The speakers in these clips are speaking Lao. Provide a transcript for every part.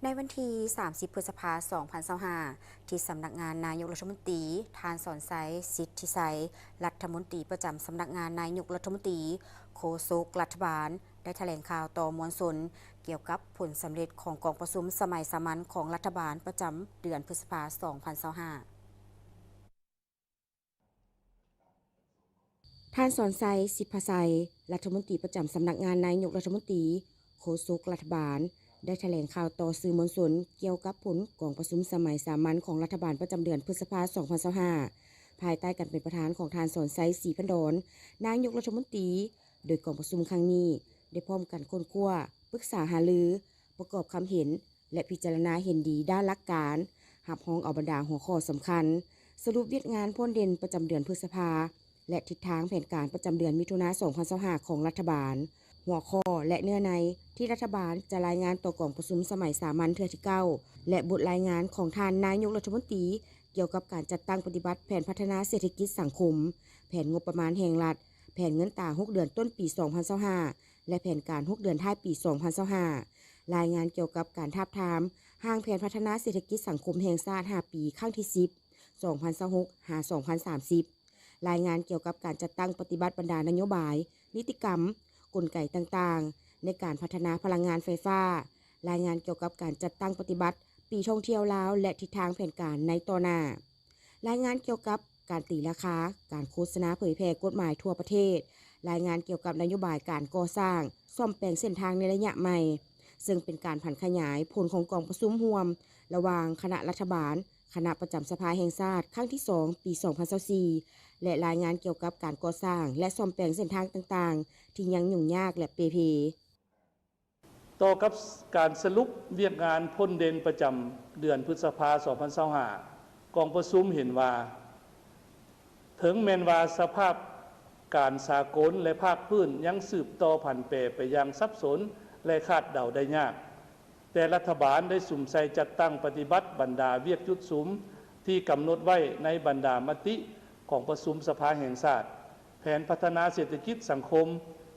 ໃນວັນທີສາມສິບ ພຶດສະພາ ສອງພັນຊາວຫ້າ ທີ່ສຳນັກງານນາຍົກລັດຖະມົນຕີ, ທ່ານ ສອນໄຊ ສິດທິໄຊ ລັດຖະມົນຕີປະຈຳສຳນັກງານນາຍົກລັດຖະມົນຕີ, ໂຄສົກລັດຖະບານ ໄດ້ຖະແຫຼງຂ່າວຕໍ່ມວນຊົນ ກ່ຽວກັບຜົນສຳເລັດຂອງກອງປະຊຸມສະໄໝສາມັນຂອງລັດຖະບານປະຈຳເດືອນພຶດສະພາ ສອງພັນຊາວຫ້າ. ທ່ານ ສອນໄຊ ສິດພະໄຊ ລັດຖະມົນຕີປະຈຳສຳນັກງານນາຍົກລັດຖະມົນຕີ, ໂຄສົກລັດຖະບານ ໄດ້ຖະແຫຼງຂ່າວຕໍ່ສື່ມວນຊົນ ກ່ຽວກັບຜົນກອງປະຊຸມສະໄໝສາມັນຂອງລັດຖະບານປະຈຳເດືອນພຶດສະພາ ສອງພັນຊາວຫ້າ ພາຍໃຕ້ການເປັນປະທານຂອງທ່ານ ສອນໄຊ ສີພັນດອນ ນາຍົກລັດຖະມົນຕີ, ໂດຍກອງປະຊຸມຄັ້ງນີ້ໄດ້ພ້ອມກັນຄົ້ນຄວ້າ, ປຶກສາຫາລື, ປະກອບຄຳເຫັນ ແລະ ພິຈາລະນາເຫັນດີດ້ານຫຼັກການ, ຮັບຮອງເອົາບັນດາຫົວຂໍ້ສຳຄັນ, ສະຫຼຸບວຽກງານພົ້ນເດັ່ນປະຈຳເດືອນພຶດສະພາ ແລະ ທິດທາງແຜນການປະຈຳເດືອນມິຖຸນາ ສອງພັນຊາວຫ້າ ຂອງລັດຖະບານ, ຫົວຂໍ້ ແລະ ເນື້ອໃນທີ່ລັດຖະບານຈະລາຍງານຕໍ່ກອງປະຊຸມສະໄໝສາມັນເທື່ອທີເກົ້າ ແລະ ບົດລາຍງານຂອງທ່ານນາຍົກລັດຖະມົນຕີ ກ່ຽວກັບການຈັດຕັ້ງປະຕິບັດແຜນພັດທະນາເສດຖະກິດສັງຄົມ, ແຜນງົບປະມານແຫ່ງລັດ, ແຜນເງິນຕາຫົກເດືອນຕົ້ນປີ ສອງພັນຊາວຫ້າ ແລະ ແຜນການຫົກເດືອນທ້າຍປີ ສອງພັນຊາວຫ້າ, ລາຍງານກ່ຽວກັບການທາບທາມຮ່າງແຜນພັດທະນາເສດຖະກິດສັງຄົມແຫ່ງຊາດ ຫ້າ ປີ ຄັ້ງທີ ສິບ ສອງພັນຊາວຫົກ ຫາ ສອງພັນສາມສິບ, ລາຍງານກ່ຽວກັບການຈັດຕັ້ງປະຕິບັດບັນດານະໂຍບາຍ, ນິຕິກຳ, ກົນໄກຕ່າງໆ ໃນການພັດທະນາພະລັງງານໄຟຟ້າ, ລາຍງານກ່ຽວກັບການຈັດຕັ້ງປະຕິບັດປີທ່ອງທ່ຽວລາວ ແລະ ທິດທາງແຜນການໃນຕໍ່ໜ້າ. ລາຍງານກ່ຽວກັບການຕີລາຄາ, ການໂຄສະນາເຜີຍແຜ່ກົດໝາຍທົ່ວປະເທດ, ລາຍງານກ່ຽວກັບນະໂຍບາຍການກໍ່ສ້າງ, ສ້ອມແປງເສັ້ນທາງໃນໄລຍະໃໝ່, ເຊິ່ງເປັນການຜັນຂະຫຍາຍຜົນຂອງກອງປະຊຸມຮ່ວມລະຫວ່າງຄະນະລັດຖະບານ, ຄະນະປະຈຳສະພາແຫ່ງຊາດ ຄັ້ງທີສອງ ປີ ສອງພັນຊາວສີ່ ແລະ ລາຍງານກ່ຽວກັບການກໍ່ສ້າງ ແລະ ສ້ອມແປງເສັ້ນທາງຕ່າງໆ ທີ່ຍັງຫຍຸ້ງຍາກ ແລະ ເປ່ເພ. ຕໍ່ກັບການສະຫຼຸບວຽກງານພົ້ນເດັ່ນປະຈຳເດືອນພຶດສະພາ ສອງພັນຊາວຫ້າ ກອງປະຊຸມເຫັນວ່າ ເຖິງແມ່ນວ່າສະພາບການສາກົນ ແລະ ພາກພື້ນຍັງສືບຕໍ່ຜັນແປໄປຢ່າງສັບສົນ ແລະ ຄາດເດົາໄດ້ຍາກ, ແຕ່ລັດຖະບານໄດ້ສຸມໃສ່ຈັດຕັ້ງປະຕິບັດບັນດາວຽກຈຸດສຸມທີ່ກຳນົດໄວ້ໃນບັນດາມະຕິກອງປະຊຸມສະພາແຫ່ງຊາດ, ແຜນພັດທະນາເສດຖະກິດສັງຄົມ,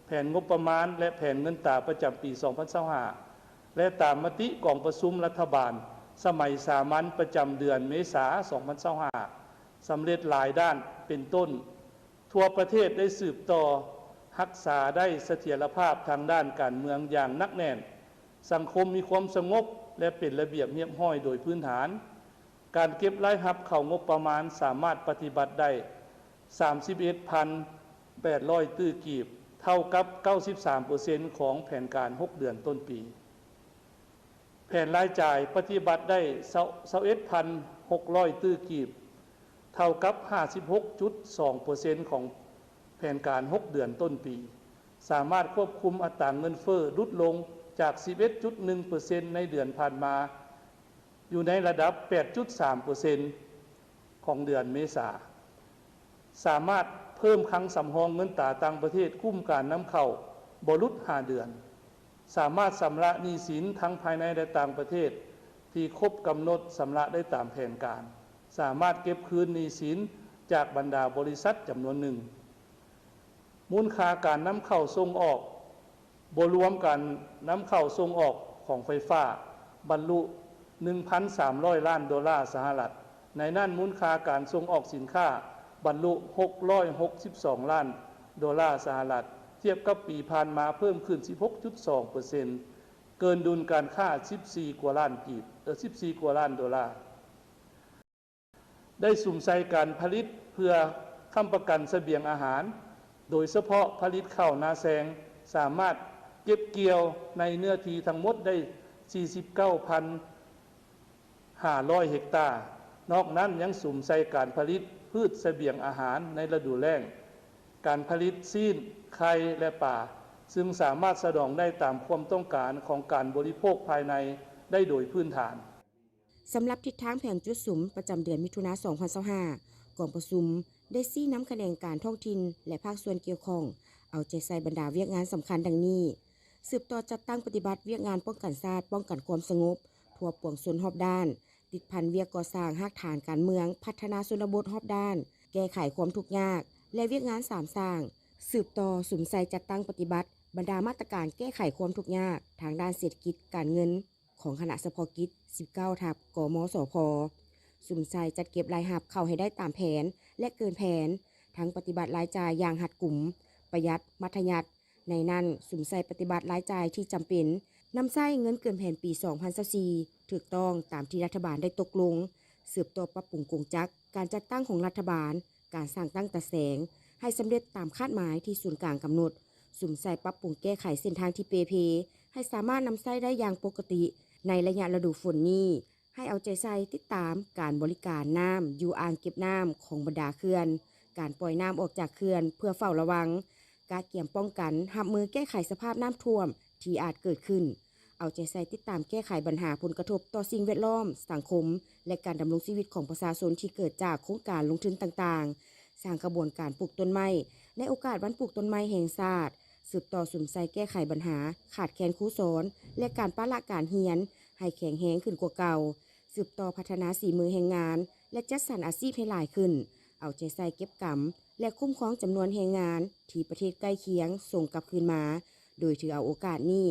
ແຜນງົບປະມານ ແລະ ແຜນເງິນຕາປະຈຳປີ ສອງພັນຊາວຫ້າ ແລະ ຕາມມະຕິກອງປະຊຸມລັດຖະບານສະໄໝສາມັນປະຈຳເດືອນເມສາ ສອງພັນຊາວຫ້າ ສຳເລັດຫຼາຍດ້ານ ເປັນຕົ້ນ ທົ່ວປະເທດໄດ້ສືບຕໍ່ຮັກສາໄດ້ສະຖຽນລະພາບທາງດ້ານການເມືອງຢ່າງໜັກແໜ້ນ, ສັງຄົມມີຄວາມສະຫງົບ ແລະ ເປັນລະບຽບຮຽບຮ້ອຍໂດຍພື້ນຖານ, ການເກັບລາຍຮັບເຂົ້າງົບປະມານສາມາດປະຕິບັດໄດ້ ສາມສິບເອັດພັນແປດຮ້ອຍຕື້ກີບ, ເທົ່າກັບເກົ້າສິບສາມເປີເຊັນຂອງແຜນການຫົກເດືອນຕົ້ນປີ. ແຜນລາຍຈ່າຍປະຕິບັດໄດ້ຊາວ ຊາວເອັດພັນຫົກຮ້ອຍຕື້ກີບ, ເທົ່າກັບຫ້າສິບຫົກຈຸດສອງເປີເຊັນຂອງແຜນການຫົກເດືອນຕົ້ນປີ, ສາມາດຄວບຄຸມອັດຕາເງິນເຟີ້ຫຼຸດລົງຈາກສິບເອັດຈຸດໜຶ່ງເປີເຊັນໃນເດືອນຜ່ານມາ ຢູ່ໃນລະດັບແປດຈຸດສາມເປີເຊັນຂອງເດືອນເມສາ, ສາມາດເພີ່ມຄັງສຳຮອງເງິນຕາຕ່າງປະເທດກຸ້ມການນຳເຂົ້າບໍ່ຫຼຸດຫ້າເດືອນ, ສາມາດຊຳລະໜີ້ສິນທັງພາຍໃນ ແລະ ຕ່າງປະເທດທີ່ຄົບກຳນົດຊຳລະໄດ້ຕາມແຜນການ, ສາມາດເກັບຄືນໜີ້ສິນຈາກບັນດາບໍລິສັດຈຳນວນໜຶ່ງ. ມູນຄ່າການນຳເຂົ້າສົ່ງອອກ ບໍ່ລວມການນຳເຂົ້າສົ່ງອອກຂອງໄຟຟ້າ ບັນລຸໜຶ່ງພັນສາມຮ້ອຍລ້ານໂດລາສະຫະລັດ, ໃນນັ້ນມູນຄ່າການສົ່ງອອກສິນຄ້າບັນລຸຫົກຮ້ອຍຫົກສິບສອງລ້ານໂດລາສະຫະລັດ, ທຽບກັບປີຜ່ານມາເພີ່ມຂຶ້ນສິບຫົກຈຸດສອງເປີເຊັນ, ເກີນດຸນການຄ້າສິບສີ່ກວ່າລ້ານກີບ ເອີ ສິບສີ່ກວ່າລ້ານໂດລາ. ໄດ້ສຸມໃສ່ການຜະລິດເພື່ອຄ້ຳປະກັນສະບຽງອາຫານ, ໂດຍສະເພາະຜະລິດເຂົ້ານາແຊງ, ສາມາດເກັບກ່ຽວໃນເນື້ອທີ່ທັງໝົດໄດ້ສີ່ສິບເກົ້າພັນຫ້າຮ້ອຍເຮັກຕາ. ນອກນັ້ນຍັງສຸມໃສ່ການຜະລິດພືດສະບຽງອາຫານໃນລະດູແລ້ງ, ການຜະລິດຊີ້ນ, ໄຂ່ ແລະ ປາ, ຊຶ່ງສາມາດສະໜອງໄດ້ຕາມຄວາມຕ້ອງການຂອງການບໍລິໂພກພາຍໃນໄດ້ໂດຍພື້ນຖານ. ສຳລັບທິດທາງແຜນຈຸດສຸມປະຈຳເດືອນມິຖຸນາ ສອງພັນຊາວຫ້າ ກອງປະຊຸມໄດ້ຊີ້ນຳຂະແໜງການທ້ອງຖິ່ນ ແລະ ພາກສ່ວນກ່ຽວຂ້ອງ ເອົາໃຈໃສ່ບັນດາວຽກງານສຳຄັນດັ່ງນີ້: ສືບຕໍ່ຈັດຕັ້ງປະຕິບັດວຽກງານປ້ອງກັນຊາດ, ປ້ອງກັນຄວາມສະຫງົບທົ່ວປວງຊົນຮອບດ້ານ, ຕິດພັນວຽກກໍ່ສ້າງຮາກຖານການເມືອງ, ພັດທະນາຊົນນະບົດຮອບດ້ານ, ແກ້ໄຂຄວາມທຸກຍາກ ແລະ ວຽກງານສາມສ້າງ. ສືບຕໍ່ສຸມໃສ່ຈັດຕັ້ງປະຕິບັດບັນດາມາດຕະການແກ້ໄຂຄວາມທຸກຍາກທາງດ້ານເສດຖະກິດການເງິນ, ຂອງຄະນະສະເພາະກິດ ສິບເກົ້າ ທັບ ກມສພ ສຸມໃສ່ຈັດເກັບລາຍຮັບເຂົ້າໃຫ້ໄດ້ຕາມແຜນ ແລະ ເກີນແຜນ, ທັງປະຕິບັດລາຍຈ່າຍຢ່າງຮັດກຸມ, ປະຢັດ, ມັດທະຍັດ, ໃນນັ້ນສຸມໃສ່ປະຕິບັດລາຍຈ່າຍທີ່ຈຳເປັນ, ນຳໃຊ້ເງິນເກີນແຜນປີສອງພັນຊາວສີ່ ຖືກຕ້ອງຕາມທີ່ລັດຖະບານໄດ້ຕົກລົງ, ສືບຕໍ່ປັບປຸງກົງຈັກການຈັດຕັ້ງຂອງລັດຖະບານ, ການສ້າງຕັ້ງຕາແສງ ໃຫ້ສຳເລັດຕາມຄາດໝາຍທີ່ສູນກາງກຳນົດ, ສຸມໃສ່ປັບປຸງແກ້ໄຂເສັ້ນທາງທີ່ເປ່ເພ ໃຫ້ສາມາດນຳໃຊ້ໄດ້ຢ່າງປົກກະຕິໃນໄລຍະລະດູຝົນນີ້, ໃຫ້ເອົາໃຈໃສ່ຕິດຕາມການບໍລິການນ້ຳຢູ່ອ່າງເກັບນ້ຳຂອງບັນດາເຂື່ອນ, ການປ່ອຍນ້ຳອອກຈາກເຂື່ອນເພື່ອເຝົ້າລະວັງ, ກະກຽມປ້ອງກັນຮັບມືແກ້ໄຂສະພາບນ້ຳຖ້ວມທີ່ອາດເກີດຂຶ້ນ, ເອົາໃຈໃສ່ຕິດຕາມແກ້ໄຂບັນຫາຜົນກະທົບຕໍ່ສິ່ງແວດລ້ອມ, ສັງຄົມ ແລະ ການດຳລົງຊີວິດຂອງປະຊາຊົນທີ່ເກີດຈາກໂຄງການລົງທຶນຕ່າງໆ, ສ້າງຂະບວນການປູກຕົ້ນໄມ້ໃນໂອກາດວັນປູກຕົ້ນໄມ້ແຫ່ງຊາດ, ສືບຕໍ່ສຸມໃສ່ແກ້ໄຂບັນຫາຂາດແຄນຄູສອນ ແລະ ການປະລະການຮຽນໃຫ້ແຂງແຮງຂຶ້ນກວ່າເກົ່າ, ສືບຕໍ່ພັດທະນາສີມືແຮງງານ ແລະ ຈັດສັນອາຊີບໃຫ້ຫຼາຍຂຶ້ນ, ເອົາໃຈໃສ່ເກັບກຳ ແລະ ຄຸ້ມຄອງຈຳນວນແຮງງານທີ່ປະເທດໃກ້ຄຽງສົ່ງກັບຄືນມາ, ໂດຍຖືເອົາໂອກາດນີ້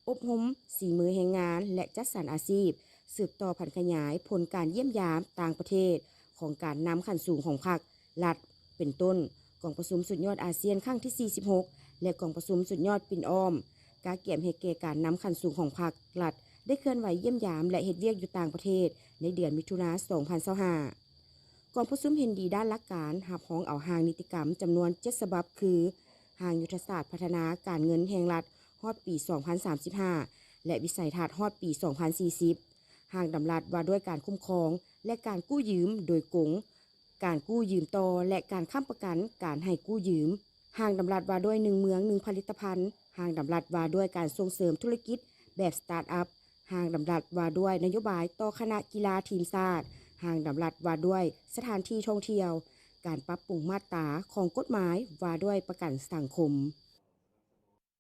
ອົບຮົມສີມືແຮງງານ ແລະ ຈັດສັນອາຊີບ, ສືບຕໍ່ຜັນຂະຫຍາຍຜົນການຢ້ຽມຢາມຕ່າງປະເທດຂອງການນຳຂັ້ນສູງຂອງພັກ, ລັດ ເປັນຕົ້ນ ກອງປະຊຸມສຸດຍອດອາຊຽນຄັ້ງທີສີ່ສິບຫົກ ແລະ ກອງປະຊຸມສຸດຍອດປິ່ນອ້ອມ, ກະກຽມໃຫ້ແກ່ການນຳຂັ້ນສູງຂອງພັກ, ລັດ ໄດ້ເຄື່ອນໄຫວຢ້ຽມຢາມ ແລະ ເຮັດວຽກຢູ່ຕ່າງປະເທດໃນເດືອນມິຖຸນາ ສອງພັນຊາວຫ້າ. ກອງປະຊຸມເຫັນດີດ້ານຫຼັກການຮັບຮອງເອົາຮ່າງນິຕິກຳຈຳນວນເຈັດສະບັບ ຄື ຮ່າງຍຸດທະສາດພັດທະນາການເງິນແຫ່ງລັດຮອດປີສອງພັນສາມສິບຫ້າ ແລະ ວິໄສທັດຮອດປີສອງພັນສີ່ສິບ, ຮ່າງດຳລັດວ່າດ້ວຍການຄຸ້ມຄອງ ແລະ ການກູ້ຢືມໂດຍກົງ, ການກູ້ຢືມຕໍ່ ແລະ ການຄ້ຳປະກັນການໃຫ້ກູ້ຢືມ, ຮ່າງດຳລັດວ່າດ້ວຍໜຶ່ງເມືອງໜຶ່ງຜະລິດຕະພັນ, ຮ່າງດຳລັດວ່າດ້ວຍການສົ່ງເສີມທຸລະກິດແບບສະຕາດອັບ, ຮ່າງດຳລັດວ່າດ້ວຍນະໂຍບາຍຕໍ່ຄະນະກິລາທີມຊາດ, ຮ່າງດຳລັດວ່າດ້ວຍສະຖານທີ່ທ່ອງທ່ຽວ, ການປັບປຸງມາດຕາຂອງກົດໝາຍວ່າດ້ວຍປະກັນສັງຄົມ.